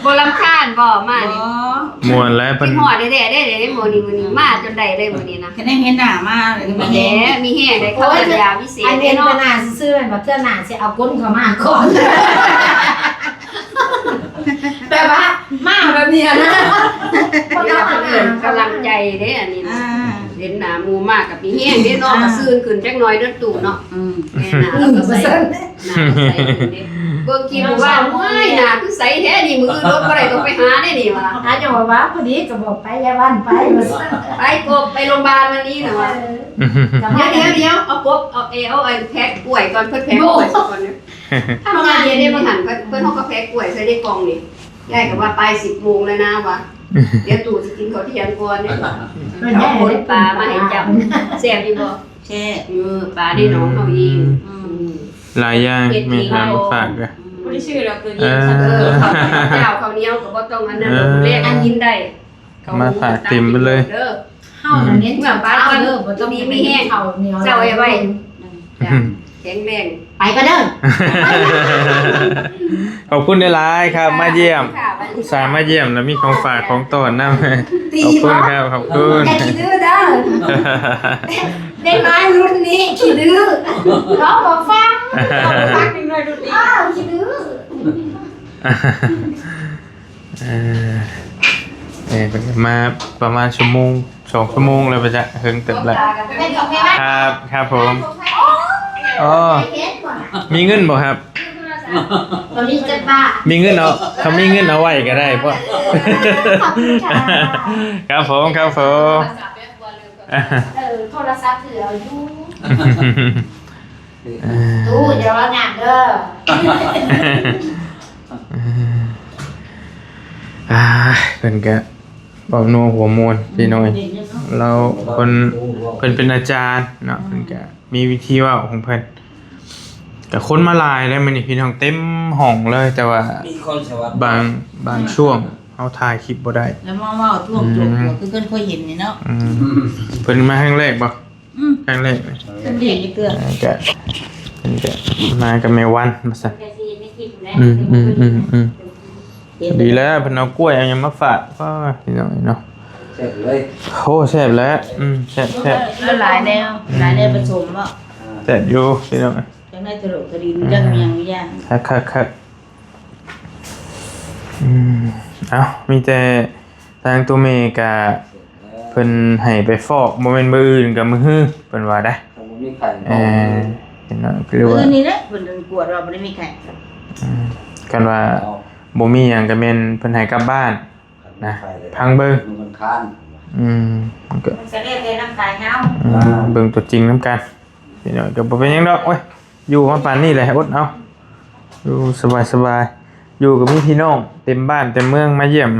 ບໍ່ລຳຄານບໍ່ມານີ້? ບໍ່ ມ່ວນແລ້ວເພິ່ນ ຄິດຮອດແທ້ໆເດ້ ເດ້ມື້ນີ້ ມື້ນີ້ມາຈົນໄດ້ເລີຍມື້ນີ້ນະ ຄັນໄດ້ເຫັນໜ້າມາ ມີແຮງ ມີແຮງໄດ້ເຂົ້າ ໂອ້ຍ ເພິ່ນຢາກພິເສດ ອັນເຫັນ ເນາະ ແຕ່ໜ້າຊື່ໆ ວ່າເທື່ອໜ້າຊິເອົາຄົນເຂົ້າມາກ່ອນ ແບບວ່າມາແບບນີ້ນະ ເພິ່ນກຳລັງໃຈເດ້ອັນນີ້ນະ ອ່າ ເຫັນໜ້າໝູ່ມາກະມີແຮງເດ້ເນາະ ອ່າ ກະຊື່ນຂຶ້ນຈັກໜ້ອຍເດີຕູ້ເນາະ ອືມ ແມ່ນນະ ເອີ ລາວກະໃສ່ ໜ້າໃສເດ້ ເບິ່ງຄລິບວ່າ ໂອ້ຍ ໜ້າຄືໃສແທ້ນີ້ ມື້ອື່ນລົດບໍ່ໄດ້ ຕ້ອງໄປຫາເດ້ນີ້ວ່າ ຫາເຈົ້າວ່າ ພໍດີກະບອກໄປ ຢ່າບ້ານໄປ ວ່າຊັ້ນ ໄປກົບ ໄປໂຮງບານມື້ນີ້ນະວ່າ ເອີ ດຽວໆ ເອົາກົບ ເອົາ ເອົາ ເອົາແພັກກ້ວຍກ່ອນ ເພິ່ນແພັກກ້ວຍກ່ອນເດີ ທຳງານເດ້ ບາງຫັ້ນເພິ່ນ ເພິ່ນເຮົາກະແພັກກ້ວຍໃສ່ໃນກ່ອງນີ້ ຍາຍກະວ່າໄປສິບໂມງແລ້ວນະວ່າ ດຽວຕູ້ຊິກິນເຂົ້າທ່ຽງກ່ອນເດ້ ເພິ່ນເອົາ ເອົາ ເອົາ ຄົນປາມາໃຫ້ເຈົ້າ ແຊບຢູ່ບໍ່? ແຊບ ເອີ ປາໃນໜອງເຮົາເອງ ອືມ ອືມ ຫຼາຍຢ່າງແມ່ນຳມາຝາກກະ ບໍ່ໄດ້ຊື້ດອກ ຄື ເອີ ເອີ ເຂົ້າເຈົ້າເຂົ້າໜຽວກະບໍ່ຕ້ອງອັນນັ້ນ ເອີ ແລກກິນໄດ້ ມາຝາກເຕັມໄປເລີຍ ເຮົານະເນັ້ນເຂົ້າເດີ ບໍ່ຕ້ອງມີແຮງ ເຈົ້າໄວ້ ໄວ້ ອືມ ແຂງແຮງ ໄປກ່ອນເດີ ຂອບຄຸນຫຼາຍໆ ຄັບ ມາຢ້ຽມ ອຸດສ່າມາຢ້ຽມ ແລ້ວມີຂອງຝາກຂອງຕ້ອນນຳ ຂອບຄຸນຄັບ ຂອບຄຸນ ແຕ່ຂີ້ດື້ເດີ ເດັກນ້ອຍລຸ້ນນີ້ຂີ້ດື້ ເວົ້າບໍ່ຟັງ ເດັກນ້ອຍລຸ້ນນີ້ ອ້າວ ຂີ້ດື້ ເອີ ເອີ ເພິ່ນກະມາປະມານຊົ່ວໂມງ ສອງຊົ່ວໂມງແລ້ວປະຈະ ເຫິງເຕີບແລ້ວ ຄັບ ຄັບຜົມ ອໍ ມີເງິນບໍ່ຄັບ? ບໍ່ມີຈັກບາດ ມີເງິນເອົາ ຄັນມີເງິນເອົາໄວ້ກະໄດ້ ເພາະ ຂອບຄຸນຄ່ະ ຄັບຜົມ ຄັບຜົມ ເອີ ໂທລະສັບຖືເອົາຢູ່ ຕູ້ ຢ່າເວົ້າຫຍັງເດີ ອ່າ ເພິ່ນກະເວົ້ານົວຫົວມ່ວນພີ່ນ້ອງ ລາວເພິ່ນ ເພິ່ນເປັນອາຈານເນາະ ເພິ່ນກະມີວິທີເວົ້າຂອງເພິ່ນ ກະຄົນມາຫຼາຍເດ້ມື້ນີ້ພີ່ນ້ອງ ເຕັມຫ້ອງເລີຍ ແຕ່ວ່າບາງ ບາງຊ່ວງເຮົາຖ່າຍຄລິບບໍ່ໄດ້ ແລ້ວມາເວົ້າທ້ວງໂຈກ ອືມ ຄືເພິ່ນເຄີຍເຫັນນີ້ເນາະ ອືມ ເພິ່ນມາຄັ້ງແລກບໍ່? ອືມ ຄັ້ງແລກ ເພິ່ນບໍ່ເຫັນຈັກເທື່ອ ເອີ ກະ ເພິ່ນກະມາກັບແມ່ວັນວ່າຊັ້ນ ອືມ ອືມ ອືມ ອືມ ດີແລ້ວ ເພິ່ນເອົາກ້ວຍເອົາຫຍັງມາຝາກ ໂອ້ຍ ພີ່ນ້ອງເອີຍເນາະ ແຊບເລີຍ ໂອ້ ແຊບແລ້ວ ອືມ ແຊບ ແຊບ ຫຼາຍແນວ ອືມ ຫຼາຍແນວປະສົມເນາະ ແຊບຢູ່ພີ່ນ້ອງ ຈັ່ງໃດຕະຫຼົກກະດີ ມີຈັກມີຫຍັງມີຢ່າງ ຄັກໆໆ ອືມ ເອົ້າ ມີແຕ່ທາງໂຕແມ່ກະ ເພິ່ນໃຫ້ໄປຟອກ ບໍ່ແມ່ນມື້ອື່ນກະມື້ຮື ເພິ່ນວ່າໄດ໋ ຄັນບໍ່ມີໄຂ້ ເອີ ເຫັນເນາະ ຄືວ່າມື້ນີ້ແຫຼະ ເພິ່ນກວດວ່າບໍ່ໄດ້ມີໄຂ້ ອືມ ຄັນວ່າບໍ່ມີຫຍັງກະແມ່ນເພິ່ນໃຫ້ກັບບ້ານນະ ພັງເບິ່ງ ອືມ ມັນກະ ມັນກະແລ້ວແຕ່ຮ່າງກາຍເຮົາ ອືມ ເບິ່ງຕົວຈິງນຳກັນ ພີ່ນ້ອງ ກະບໍ່ເປັນຫຍັງດອກ ໂອ້ຍ ຢູ່ມາປານນີ້ແຫຼະ ອົດເອົາ ຢູ່ສະບາຍໆ ຢູ່ກະມີພີ່ນ້ອງເຕັມບ້ານເຕັມເມືອງມາຢ້ຽມ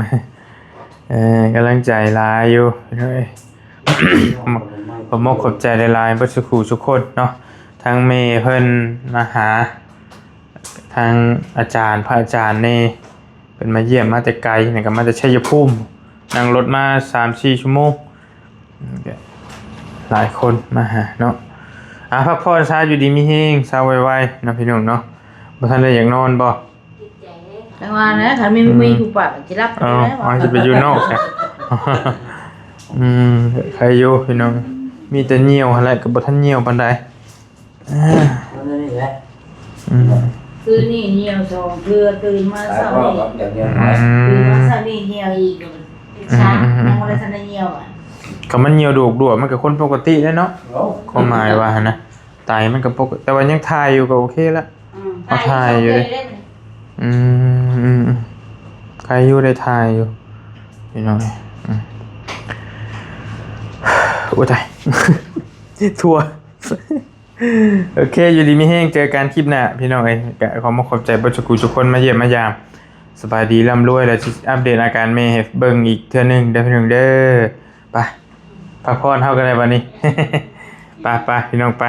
ເອີ ກຳລັງໃຈຫຼາຍຢູ່ ເອີ ຂອບມຸກຂອບໃຈຫຼາຍໆ ເບິດສູ່ຄູ່ສູ່ຄົນເນາະ ທັງແມ່ເພິ່ນມາຫາ ທັງອາຈານ ພະອາຈານແດ່ ເພິ່ນມາຢ້ຽມ ມາແຕ່ໄກ ແລ້ວກະມາແຕ່ໄຊຍະພູມ ນັ່ງລົດມາສາມສີ່ຊົ່ວໂມງ ອືມ ກະຫຼາຍຄົນມາຫາເນາະ ອ່າ ພັກຜ່ອນຊາ ຢູ່ດີມີແຮງ ເຊົາໄວໆ ເນາະພີ່ນ້ອງເນາະ ບໍ່ທັນໄດ້ຢາກນອນບໍ່? ຈັ່ງວ່າແຫຼະ ຄັນມີ ອືມ ມີຜູ້ປະກະຊິຫຼັບ ເອົາ ແລ້ວ ເອົາ ຊິໄປຢູ່ນອກ ອືມ ໄຄຢູ່ພີ່ນ້ອງ ມີແຕ່ຍ່ຽວຫັ້ນແຫຼະ ກະບໍ່ທັນຍ່ຽວປານໃດ ອ່າ ມັນນີ້ແຫຼະ ອືມ ຄືນນີ້ຍ່ຽວສອງເທື່ອ ຕື່ນມາເຊົ້ານີ້ ອືມ ຕື່ນມາເຊົ້ານີ້ຍ່ຽວອີກ ອືມ ຍັງບໍ່ໄດ້ທັນໄດ້ຍ່ຽວ ຄັນມັນຍ່ຽວດຸໆ ມັນກະຄົນປົກກະຕິເດ້ເນາະ ຄວາມໝາຍວ່າຫັ້ນນະ ໄຕມັນກະປົກກະຕິ ແຕ່ວ່າຍັງຖ່າຍຢູ່ກະໂອເຄລະ ອືມ ເອົາຖ່າຍຢູ່ເດ້ ອືມ ອືມ ໄຄຢູ່ໄດ້ຖ່າຍຢູ່ ພີ່ນ້ອງ ອືມ ໂອ້ຍ ຕາຍ ທົ່ວ ໂອເຄ ຢູ່ດີມີແຮງ ເຈີກັນຄລິບໜ້າ ພີ່ນ້ອງເອີຍ ກະຂໍຂອບໃຈເບິດສູ່ຄູ່ສູ່ຄົນມາຢ້ຽມມາຢາມ ສະບາຍດີລ່ຳລວຍ ແລ້ວຊິອັບເດດອາການແມ່ໃຫ້ເບິ່ງອີກເທື່ອໜຶ່ງເດີພີ່ນ້ອງເດີ ໄປ ພັກຜ່ອນເຮົາກະໄດ້ບັດນີ້ ໄປໆ ພີ່ນ້ອງ ໄປ.